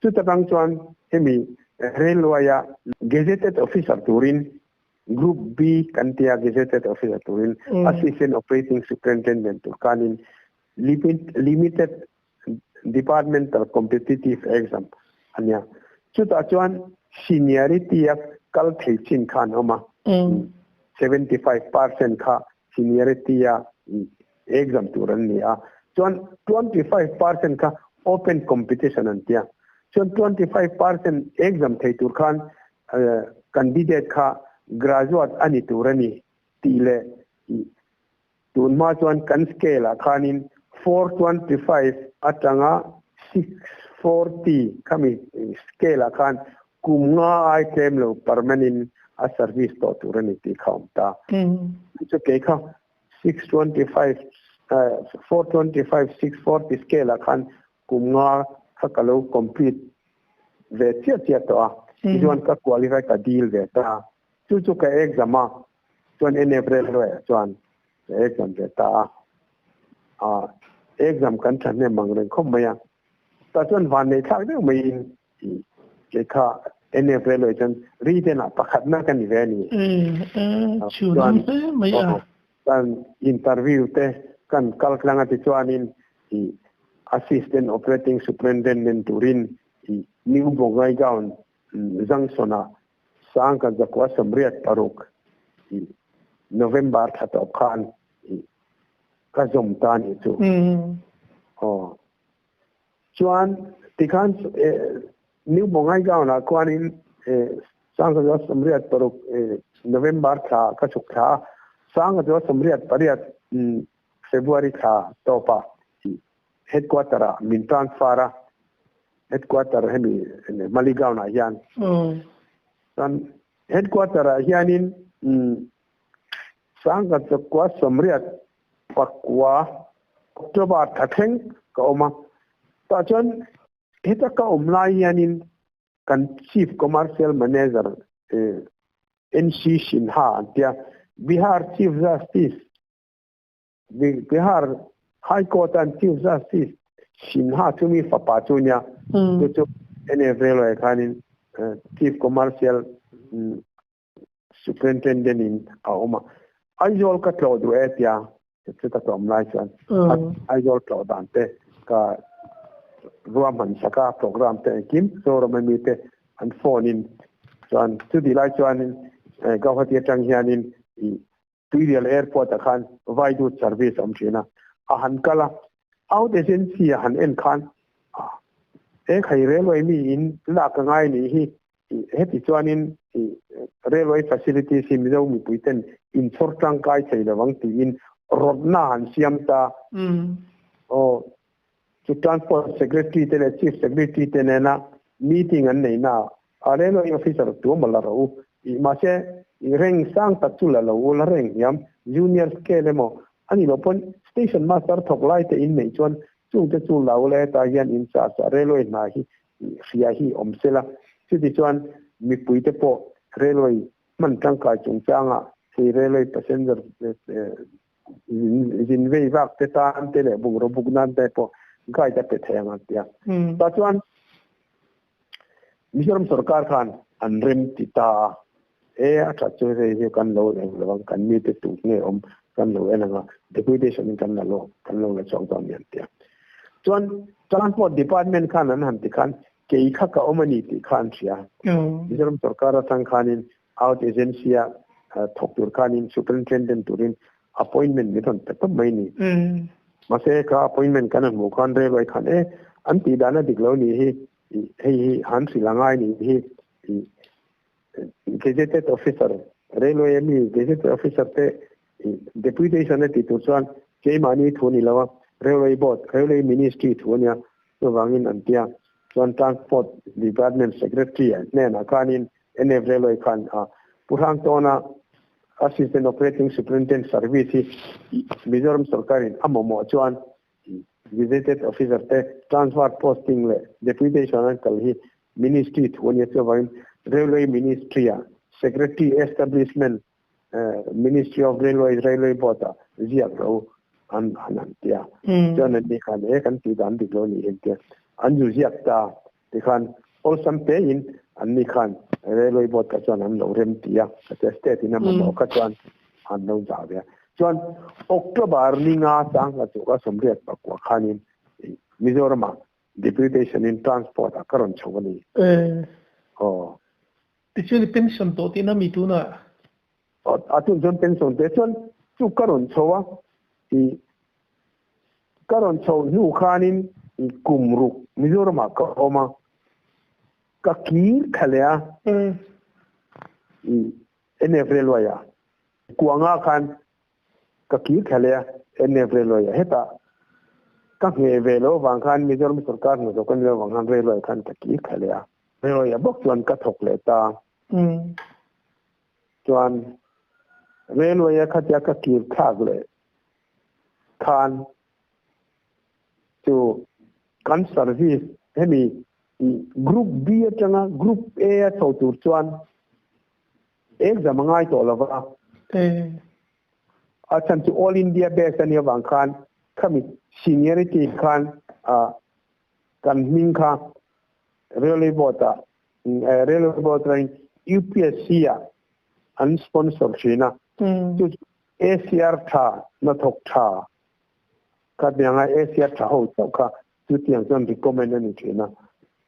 Chuta tang chuan hemi railway a gazetted officer turin Group B kan tia gazetted officer turin Assistant Operating Superintendent tur khanin Limited Departmental Competitive Exam a nia. Chutah chuan seniority a kal thei chin kha an awm a, 75% kha seniority a exam tur an ni a, chuan 25% kha open competition an tia, chuan 25% exam thei tur khan candidate kha graduate a ni tur a ni tih leh tun hma chuan kan scale ah khanin 425 atanga 640 khami scale ah khan kum nga ai tlem lo permanent a service tawh tur a ni tih kha a awm ta. Chu kei kha 625 425 640 scale ah khan kum nga kha ka lo complete ve chiah chiah tawh a, tichuan ka qualify ka deal ve ta a, chu chu ka exam a, chuan NF railway ah chuan ka exam ve ta a, ah exam kan thahnem ang reng khawp mai a, tah chuan vanneih thlak deuh maiin Kei kha NF Railway chuan Riten ah pakhatna ka ni ve a ni. Chuan kan interview te kan kal tlang a tichuanin i Assistant Operating Superintendent turin i New Bongaigaon Junction ah Sangka zakua 86 i November thla tawp khan i ka zawm ta a nih chu. Aw. Chuan tikhan New Bongaigaon ah khuanin 1986 November thla ka chhuk thla a, 1988 February thla tawpah headquarter ah min transfer a, headquarter hemi Maligaon ah hian. Chuan headquarter ah hianin 1989 October thla thleng ka awm a, tah chuan heta ka awm lai hianin kan Chief Commercial Manager NC Sinha an tia, Bihar Chief Justice. Bihar High Court an Chief Justice Sinha chu mi fapa chu nia chu chu NF Railway khanin Chief Commercial Superintendent in a awm a. Aizawl ka tlawh duh e tia chuta ka awm lai chuan Aizawl tlawh dan te ka ruahman sak a program te engkim Zoram ami te an phone in chuan chutih lai chuanin Guwahati atang hianin Tuirial Airport ah khan Vaidut service a awm thin a, a han kal a, out agency a han en khan he khai railway mi in lak a ngai nih hi, heti chuanin railway facilities hi Mizo mipui ten inchhawr tangkai thei lovang tiin rawtna a han siam ta. Aw, chu Transport Secretary te leh Chief Secretary te nena meeting an nei na a railway officer tuam a la ro u i mahse i reng sang tak chu la lo u la reng hiam junior scale emaw a nih loh pawn station master thawk lai te in neih chuan chung te chu la u la hetah hian in charge a railway hna hi hria hi awm sela chuti chuan mipui te pawh railway hman tangkai chungchanga hei railway passenger zin vei vak te tan te leh bungraw buk nan te pawh guide a pe thei ang an ti a. Tah chuan Mizoram sorkar khan an rem ti ta a, e a that chu hei hi kan lo eng lo ang, kan mite tuk nge awm kan lo en ang a, deputation in kan la lo, kan lo la chhuak dawn ni an ti a. Chuan Transport Department khan an han ti khan kei kha ka awm a ni tih kha an hria. Mizoram sorkar atang khanin Out agency a thawk tur khanin superintendent turin appointment min rawn pe tawp mai ni. Mahse ka appointment kan han hmuh khan railway khan e an tih dan a dik lo nih hi hei hi han hrilh a ngai nih hi gazetted officer railway ami gazetted officer te deputation a tih tur chuan keimahni thu a ni lo a railway board railway ministry thu a nia chuvangin an tia chuan transport department secretary hnenah khanin NF Railway khan a Pu Hrangtawna Assistant Operating Superintendent Service hi Mizoram sorkarin a mamawh chuan Gazetted Officer te transfer posting leh deputation an kal hi Ministry thu a nia chuvangin Railway Ministry ah Secretary Establishment Ministry of Railways Railway Board ah ziak ro an han an tia chuan an ni khan e kan tih dan dik lo ni hi an tia an zu ziak ta Tikhan awlsam tein anni khan Railway Board kha chuan an lo rem ti a, khatia state in a mamawh kha chuan an lo zah ve a. Chuan October ni nga sangha chu ka sawmriat pakua khanin Mizoramah Deputation in Transport ah ka rawn chho a ni. Aw. Tichuan i pension tawh tihna mi tunah? A tun chuan pension te chuan chu ka rawn chho a, i Ka rawn chhoh hnu khanin kum ruk Mizoramah ka awm a, ka kir kha leh a, NF Railway ah Kuanga khan ka kir kha leh a, NF Railway ah hetah ka ngheh ve loh avang khan Mizoram sorkar hnathawk a ni loh avang khan Railway khan ka kir kha leh a, Railway ah bawk chuan ka thawk leh ta. Chuan Railway a khatia ka kir thlak leh khan chu kan service hemi group B atanga group A a chho tur chuan exam a ngai tawh lova a chhan chu all India base a nih avang khan khami seniority khan kan hming kha railway board ah railway board atangin UPSC ah an sponsor thin a chu ACR tha hnathawk tha kha tianga ACR tha ho chauh kha chutiang chuan recommend a ni thin a.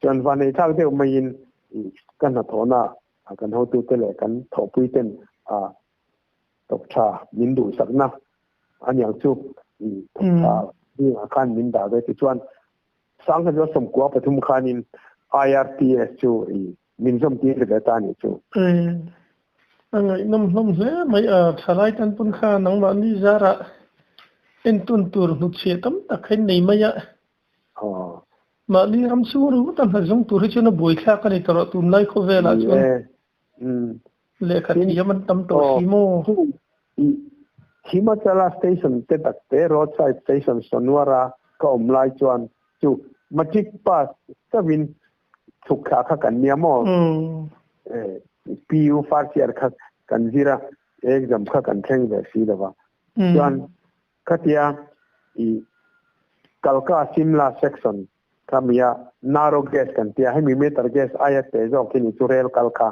Chuan vanei thlak deuh maiin ka hnathawhna kan hotute leh kan thawhpui ten thawk tha min duhsakna aniang chu thawk tha zingah khan min dah ve tichuan Sangha chu sawmkua pathum khanin IRTS chu min zawm tir ve ta nih chu. A ngaihnawm hlawm hle mai a, thalai tan pawn kha nangmahni zarah entun tur hnutchhiah tam tak kha in nei mai a. Mahni ram chhung ringawt a hna zawng tur hi chuan a buaithlak a ni tawh tunlai khawvelah chuan lehkha thiam an tam tawh si maw? Himachala station te tak te roadside station Sonwara ka awm lai chuan chu matric pass chauhin chhuk thla kha kan nia maw? PU first year kha kan zir a, exam kha kan thleng ve si lo va. Chuan. Khatia i Kalka Simla section kha mia narrow gauge kan tia hemi meter gauge aia te zawk hi ni chu rail kal kha.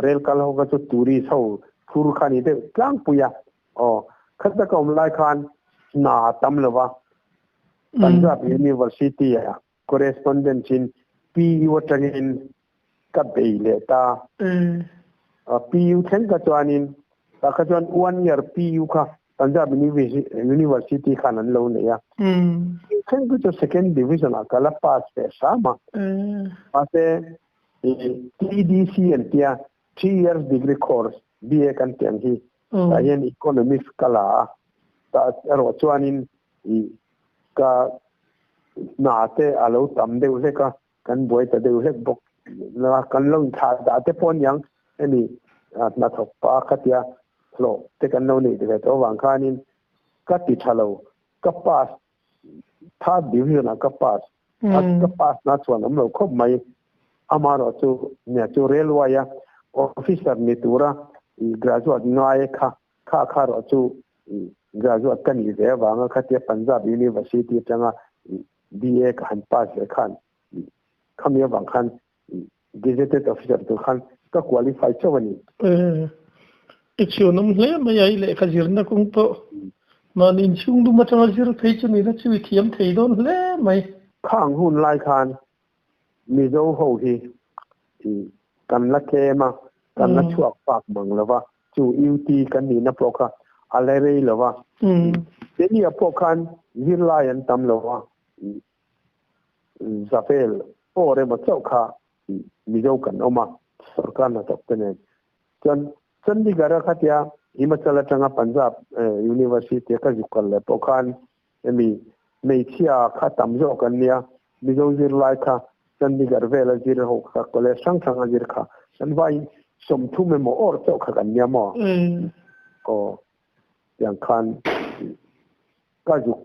Rail kal ho kha chu tourist ho phur kha ni deuh tlangpui a. Aw, khata ka awm lai khan hna a tam lo va, Punjab University ah correspondence in PU atangin ka bei leh ta. PU thleng ka chuanin tah kha chuan one year PU kha Punjab University khan an lo nei a. Thleng chu chu second division ah ka la pass ve hram a. Mahse TDC an tia 3 years degree course BA kan tih ang hi tah hian economics ka la a, tah erawh chuanin ih ka hna te a lo tam deuh hlek a, kan buai ta deuh hlek bawk a, kan lo inthlah dah te pawh aniang hemi hnathawk pa khatia hlawh te kan lo neih ve tawh avang khanin ka ti tha lo, ka pass third division ah ka pass a ka pass na chuan awm lo khawp mai amarawh chu nia chu railway a officer ni tura graduate ngai kha kha kha rawh chu graduate ka nih ve avanga khatia Punjab University atanga BA ka han pass ve khan khami avang khan gazetted officer tur khan ka qualify chauh a ni. I chhuanawm hle mai a, i lehkha zirna kawng pawh mahni inchhung dum atanga zir phei chu nihna chu i thiam thei dawn hle mai. Khang hun lai khan Mizo ho hi kan la tlem a, kan la chhuak fak mang lo va, chu UT kan nihna pawh kha a la rei lo va. Delhi-ah pawh khan zirlai an tam lo va, Zavel awr emaw chauh kha Mizo kan awm a, sorkar hnathawk te nen. Chuan Chandigarh-a khatia Himachal atanga Punjab University-a ka zuk kal leh pawh khan hemi hmeichhia kha tam zawk an nia, Mizo zirlai kha Chandigarh vela zir ho kha college hrang hranga zir kha kan vaiin 30 emaw awr chauh kha kan nia maw? Aw, tiang khan ka zuk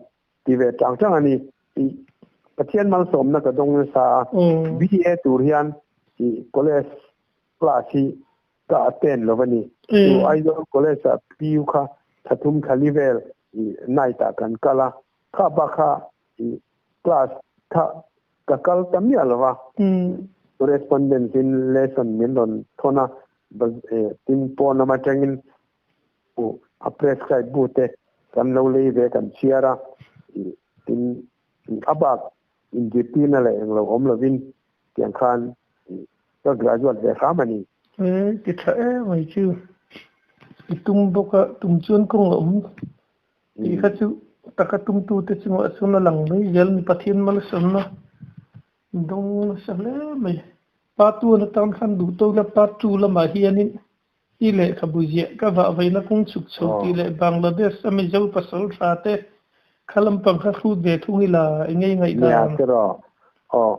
Ti ve chang chang a ni. I Pathian malsawmna ka dawng nasa a, BA tur hian i college class hi ka attend lo a ni. Chu Aizawl college ah PU kha thla thum thla li vel i night ah kan kal a, kha bak kha i class kha ka kal ta miah lo va. Correspondence in lesson min rawn thawn a, tin pawn lam atangin A prescribe bu te kan lo lei ve kan chhiar a, tin a bak inzirtirna leh englo awm lovin tiang khan ka graduate ve hram a ni. E, ti tha em mai chu. I tum bawk a, tum chuan kawng a awm tih kha chu taka tumtute chungah chuan a lang mai zel ni Pathian malsawmna dawng nasa hle mai. Part one atan khan duh tawk ila part two lamah hianin I lehkhabu ziah ka vah vaina kawng chhuk chho tih leh Bangladesh a Mizo pasal tha te kha lampang kha hrut ve thung ila eng ngei ngaih dan? Nia tiraw. Aw.